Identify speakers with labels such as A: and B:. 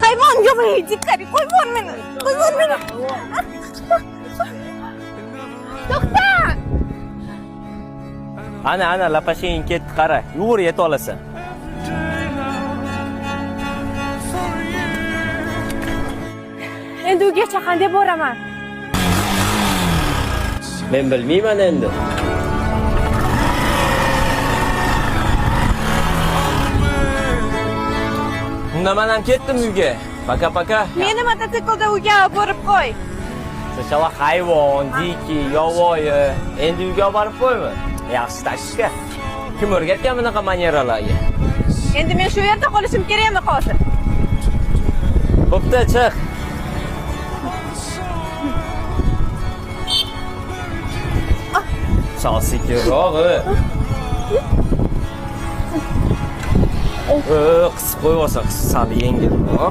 A: Hayvon, yovvoyi, дикарь, qo'yib yubor meni. Qo'yib yubor meni. To'xta!
B: Ana, ana, lapashing ketdi, qara. Yugur, yeta olasan.
A: Endi uygacha qanday boraman?
B: Men bilmayman endi. Unda men ham ketdim uyga. Пока, пока.
A: Meni mototsiklda uyga olib borib qo'y.
B: Сначала hayvon, дикий, yovvoyi. Endi uyga olib borib qo'ymi? Yaxshi taktika. Kim o'rgatgan bunaqa манера larga?
A: Endi men shu yerda qolishim kerakmi hozir?
B: Bo'pti, chiq. Sal sekinroq. Qisib qo'yib olsa, sal yengilroq.